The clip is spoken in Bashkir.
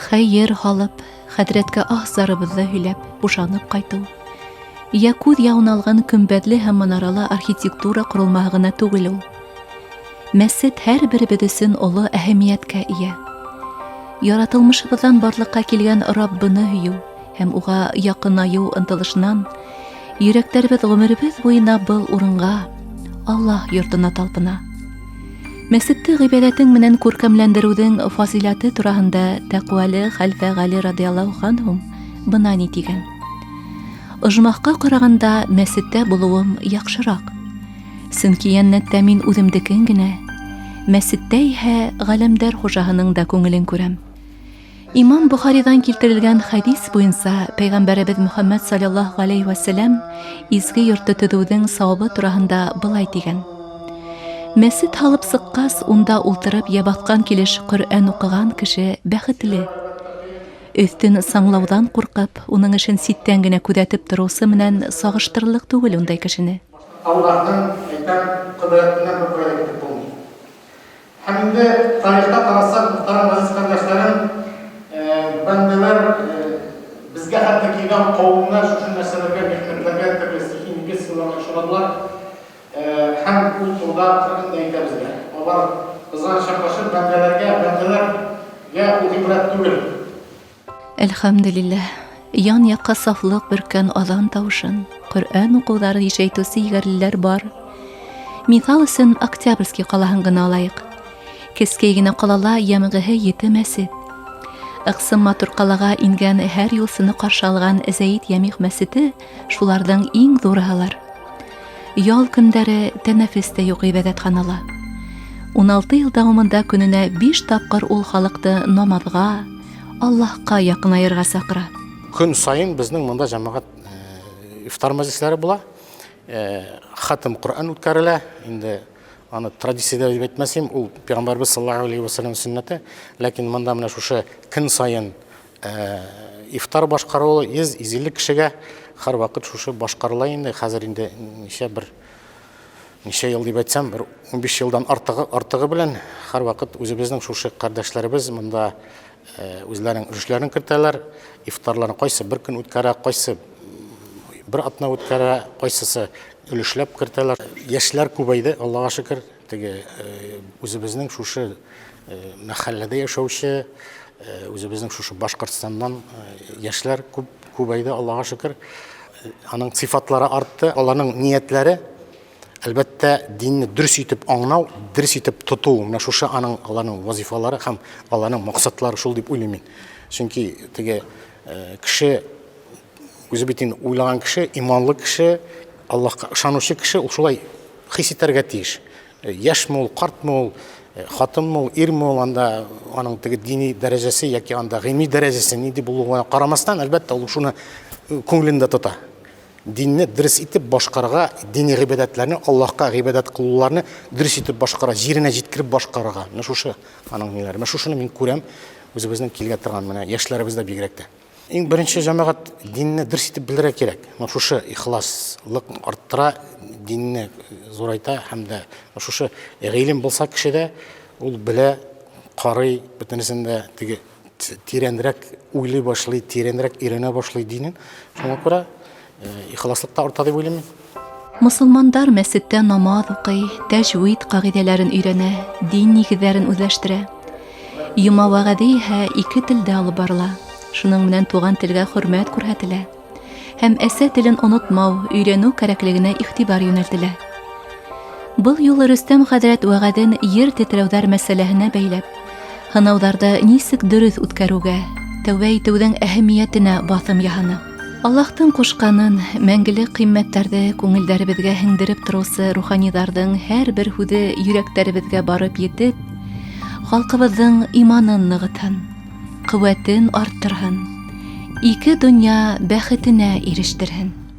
Хәйер һалып, хәҙрәткә аһ-зарыбыҙҙы һөйләп, бушанып ҡайтыу, йә күҙ яуын алған көмбәҙле һәм манаралы архитектура ҡоролмаһы ғына түгел ул. Мәсет һәр беребеҙ өсөн оло әһәмиәткә эйә. Яратылмышыбыҙҙан барлыҡҡа килгән Раббыны һөйөү һәм уға яҡынайыу ынтылышынан йөрәктәребеҙ ғүмеребеҙ буйына был урынға, Аллаһ йортона талпына. Мәсетте ғибәҙәтең менән күркәмләндереүҙең фазиләте тураһында тәҡүәле хәлфә Ғәли радиаллаһу анһу бына ни тигән. Ожмахка ҡарағанда мәсеттә булыуым яҡшыраҡ. Сөнки йәннәттә мин үҙемдекен генә, мәсеттә иһә ғаләмдәр хужаһының да күңелен күрәм. Имам Бохаридан килтерелгән хәдис буйынса пәйғәмбәребеҙ Мөхәммәд саллаллаһу алейһи вә сәләм изге йортто төҙөүҙең сауабы тураһында былай тигән. Мәсет һалып сыҡҡас, унда ултырып йә баҫҡан килеш Ҡөрьән уҡыған кеше бәхетле. Өҫтөн саңлауҙан ҡурҡып, уның эшен ситтән генә күҙәтеп тороусы менән сағыштырырлыҡ түгел ундай кешене. Аллаһның, әйтәм, кодрәтеннән беркая да китеп булмый. Һәм инде тарихта карасак, мөхтәрәм газиз кардәшләрем, бәндәләр безгә хәтле килгән кавемнәр шушы нәрсәләргә, михнәтләргә, төрле стихийный бедствиеларга очрадылар. Һәм ул турыда Коръән дә әйтә безгә. Алар, кызганычка каршы, бәндәләргә, бәндәләргә ул гыйбрәт түгел. Әлхәмдүлилләһ, ян-якка сафлык бөрккән азан тавышын, Коръән укыуларын ишәйтүче егәрлеләр бар. Миҫал өсөн Октябрьский ҡалаһын гына алайыҡ. Кескәй генә ҡалала йәмғеһе ете мәсет. Ыҡсым матур ҡалаға ингән һәр юлсыны ҡаршы алған Зәйит Йәмиғ мәсете шуларҙың иң ҙурыһылыр. Ял көндәре тәнәфес тә юҡ ғибәҙәтханала. 16 йыл дауамында көнөнә 5 тапҡыр ул халыҡты намаҙға, Аллаһҡа яҡынайырға саҡыра. Көн сайын безнең монда җәмәгать ифтар мәҗлесләре була. Хатым Коръән үткәрелә. Инде аны традиция дип әйтмәс идем, ул пәйгамбәрбез саллаллаһу алейһи ва сәлләм сөннәте. Ләкин монда менә шушы көн саен Ифтар башкарылу 100-150 кешегә һәрвакыт шушы башкарыла инде. Хәзер инде ничә бер ничә ел дип әйтсәм, бер 15 елдан артыгы, артыгы белән һәрвакыт үзебезнең шушы кардәшләребез монда үзләренең өлешләрен кертәләр. Ифтарларны кайсы бер көн үткәрә, кайсы бер атна үткәрә, кайсысы өлешләп кертәләр. Яшьләр күбәйде, Аллага шөкер. Теге үзебезнең шушы мәхәлләдә яшәүче, үзебезнең шушы Башкортстаннан яшьләр күп күбәйде, Аллага шөкер. Аның сыйфатлары артты, аларның ниятләре әлбәттә динне дөрес итеп аңлау, дөрес итеп тоту, менә шушы аның аларның вазифалары һәм аларның максатлары шул дип уйлыйм мин. Чөнки теге кеше үзе бит инде уйлаган кеше, иманлы кеше, Аллаһка ышанучы кеше ул шулай хис итәргә тиеш. Яшьме ул, картмы ул, хатынмы ул, ирме ул, анда аның теге дини дәрәҗәсе яки анда гыйльми дәрәҗәсе нинди булуына карамастан, әлбәттә, ул шуны күңелендә тота. Динне дөрес итеп башкарырга, дини гыйбадәтләрне, Аллаһка гыйбадәт кылуларны дөрес итеп башкара, җиренә җиткереп башкарырга. Менә шушы аның ниләре. Менә шушыны мин күрәм үзебезнең килгән торган менә яшьләребездә бигрәк тә. Иң беренче җәмәгать динне дөрес итеп белергә кирәк. Менә шушы ихласлык арттыра, динне зурайта һәм дә шушы гыйлем булса кешедә, ул белә, карый, бөтенесен дә теге тирәнрәк уйлый башлый, тирәнрәк өйрәнә башлый динен. Шуңа күрә ихласлык та арта дип уйлыйм мин. Мосылмандар мәсеттә намаз укый, тәҗвид кагыйдәләрен өйрәнә, дин нигезләрен үзләштерә. Йома вәгазе иһә ике телдә алып барыла. Шуның белән туган телгә хөрмәт күрһәтелә. Һәм әсә телен онытмау, өйрәнү кәрәклегенә игътибар юнәлтелә. Был юлы Рөстәм хәзрәт вәгазен ер тетрәүҙәр мәсьәләһенә бәйләп, һынауҙарҙы нисек дөрөҫ үткәреүгә, тәүбә итеүҙең әһәмиәтенә баҫым яһаны. Аллаһтың ҡушҡанын, мәңгелек ҡиммәттәрҙе күңелдәребеҙгә һеңдереп тороусы руханиҙарҙың һәр бер һүҙе йөрәктәребеҙгә барып етеп, халҡыбыҙҙың иманын нығытһын, ҡеүәтен арттырһын, ике донъя бәхетенә ирештерһен.